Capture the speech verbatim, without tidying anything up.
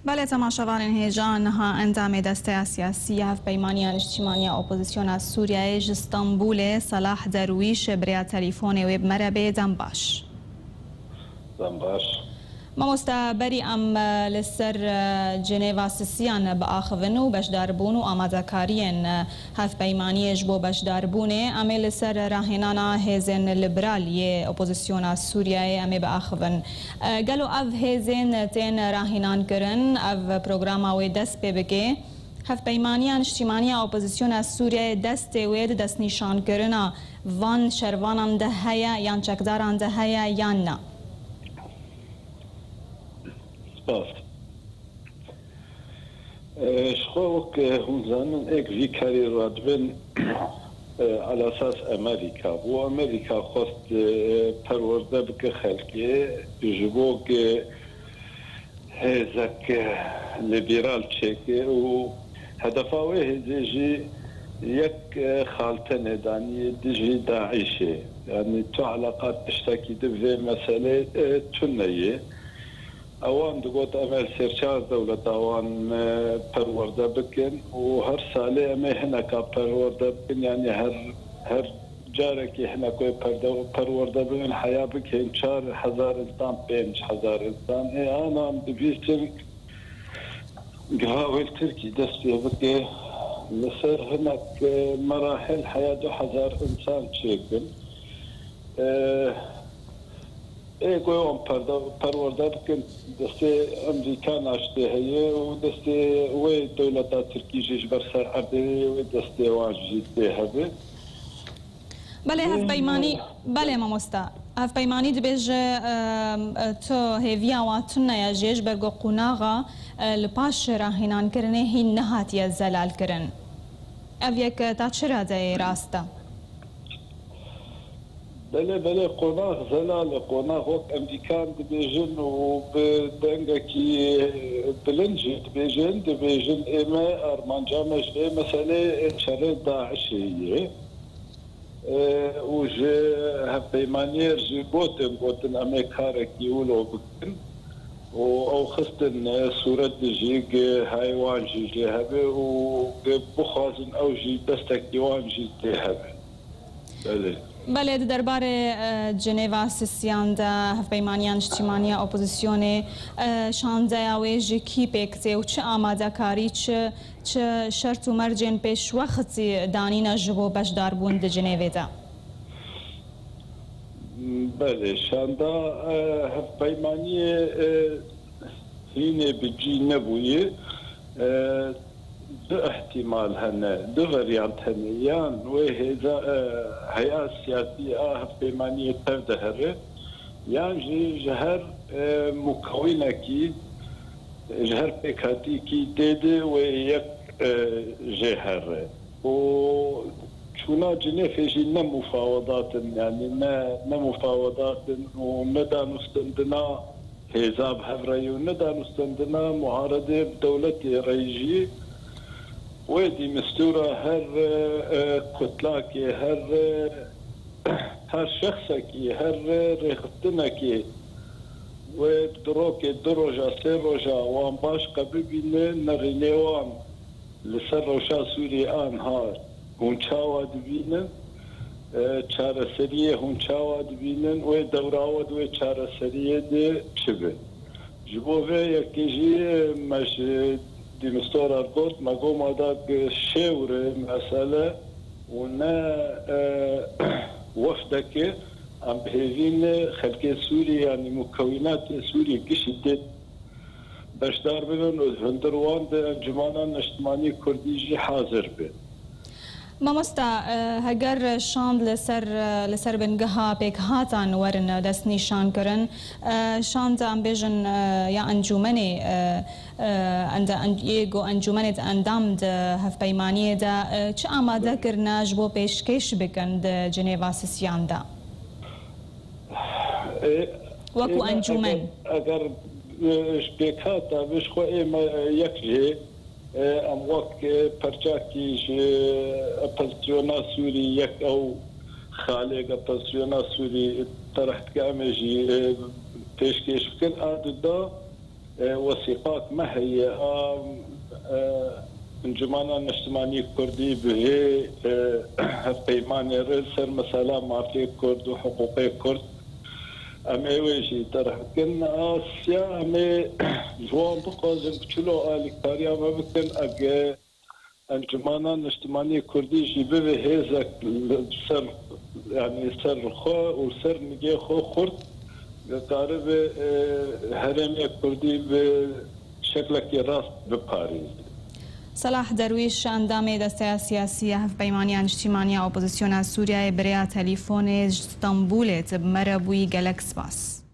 Belê, temaşevanên hêja, niha endamê Desteya Siyasî ya Hevpeymaniya Niştîmaniya Opozisyona Sûriyeyê ji Stenbolê, Selah Derwîş, bi rêya telîfonê wê bi me re bê. Dem baş. Dem baş. Mamoste, berî em, e, li ser, e, Cinêva Sisiyan biaxivin û beşdarbûn û amadekariyên, e, Hevpeymaniyê ji bo beşdarbûnê, em ê li ser rahênana hêzên liberal yê opozisyona Sûriyeyê em ê biaxivin. E, gelo ev hêzên tên rahînankirin, ev programa wê dest pê bike? Hevpeymaniya Niştîmaniya Opozisyona Sûriyeyê destê wê di destnîşankirina van şervanan de heye yan çekdaran de heye yan na? Spas. E, ji xwe wek, e, hûn zanin, êk vî karî radibin, e, alasas Amerîka bû. Amerîka xwest, e, perwerde bike xelkê, ji bo ku hêzek, e, lîberal çêke û hedefa wê hêzê jî yek, e, xalte nêdanî dijî DAIŞê. Yanî tu eleqat tiştekî di vê meselê, e, tune ye. Ewan digot, em ê li ser çar dewleta wan, e, perwerde bikin û her salê em ê hineka perwerde bikin, yanî her, her carekê hinek wê perde-, perwerde bikin, heya bikin çar hezar insan, pênc hezar insan. Ê, ana em dibîsin giha wê li Tirkî dest pê bike, li ser hinek, e, merahil heya du hezar insan çêkin. E, Ê ku wan perde-, perwerde bikin, destê Amerîka naştê heye û destê wê dewleta Tirkî jî ji ber ser erdê wê destê wan jî tê hebe. Belê, hevpeymanî, belê mamosta. Hevpeymanî dibêje, em, e, tu hêviya wa tune ye jê, ji ber ku qonaxa, e, li paş rahînankirinê hîn nehatiye zelalkirin. Ev yek, e, ta çi radeyê rast e? Belê, belê, qonax zelal e, qonax wek Amerîkan dibêjin û bi dengekî bilind jî dibêjin, dibêjin ê me armanca me ji vê meselê şerê DAIŞê ye. E, û ji hevpeymaniyê jî gotin, gotin em ê karekî wilo bikin. Û ew xistin, e, sûret jî gi hay wan jî jê hebe û gi bixwazin ew jî destekî wan jî tê hebe. Belê. Belê, di derbarê, e, Cinêva Sisiyan de Hevpeymaniya Niştîmaniya Opozisyonê, e, şandeya wê ji kî pêk tê û çi amadekarî, çi, çi şert û mercên pêşwextî danîne ji bo beşdarbûn di Cinêvê de? Belê, şanda, e, hevpeymaniyê, e, hînê bi cî nebûye. E, du ihtimal hene, du varyant hene. Yan wê hêza, e, heya siyasî a hevpeymaniyê tev dihere, yan jî ji her, e, mukewînekî, ji her pêkhatîkî tê de wê yek, e, jê here. Û çûna Cinêfê jî ne mufawedat in, yanî ne, ne mufawedat in û ne danûstendina hêza bi hev re ye û ne danûstendina muharedê bi dewletê re jî. Wê dîmistûra her, e, kutlakê, her, e, her şexsekî, her, e, rêxistinekê wê di rokê du roja, sê roja wan baş qe bibîne, nerînê wan li ser rewşa Sûriyê a niha hûn çawa dibînin, e, çareseriyê hûn çawa dibînin, wê dewrawe di wê çareseriyê de çi be? Ji bo vê yekê jî me ji dîmistora got, me got ma da ki şêwre mesele û ne, e, wefdeke em bi hêvî ne xelkê Sûrî, yanî mukewînatê Sûrî gişî tê beşdar bibin û hundir wan di Encûmena Niştimanî Kurdî jî hazir bin. Mamosta, e, heger şand li ser, e, li ser bingeha pêkhatan werin destnîşankirin, e, şand em bêjin, e, ya encûmenê, e, e, enda-, en-, yê ku encûmenê di endam di hevpeymaniyê de, e, çi amade kirine ji bo pêşkêş bikin di Cinêva Sisiyan de? E, Wekû ême encûmen. Eger, eger, e, ji pêkhata bi ji xwe ême, e, yek jê, e, em wek, e, perçakî ji opozisyona Sûrî, yek ew xalêk opozisyona Sûrî tereh dike, em ê jî, e, pêşkêş bikin. A duda, e, wesîqak me heye a, e, Encûmena Niştimanî Kurdî bi vê, e, hevpeymanê re ser mesela mafê Kurd û hiqûqê Kurd. Em ê wê jî terh bikin. A siya em ê ji wan bixwazin ku çilo alîkariya me bikin, ege Encûmena Niştimanî Kurdî jî bibe hêzek li ser, yanî ser xwe û ser nigê xwe xurt, karibe, e, herêmê Kurdî bi şeklekî rast biparêze. Selah Derwîş, endamê Desteya Siyasî ya Hevpeymaniya Niştimanî ya Opozisyona Sûriyeyê, bi rêya telîfonê ji Stenbolê tu bi me re bûyî, gelek spas.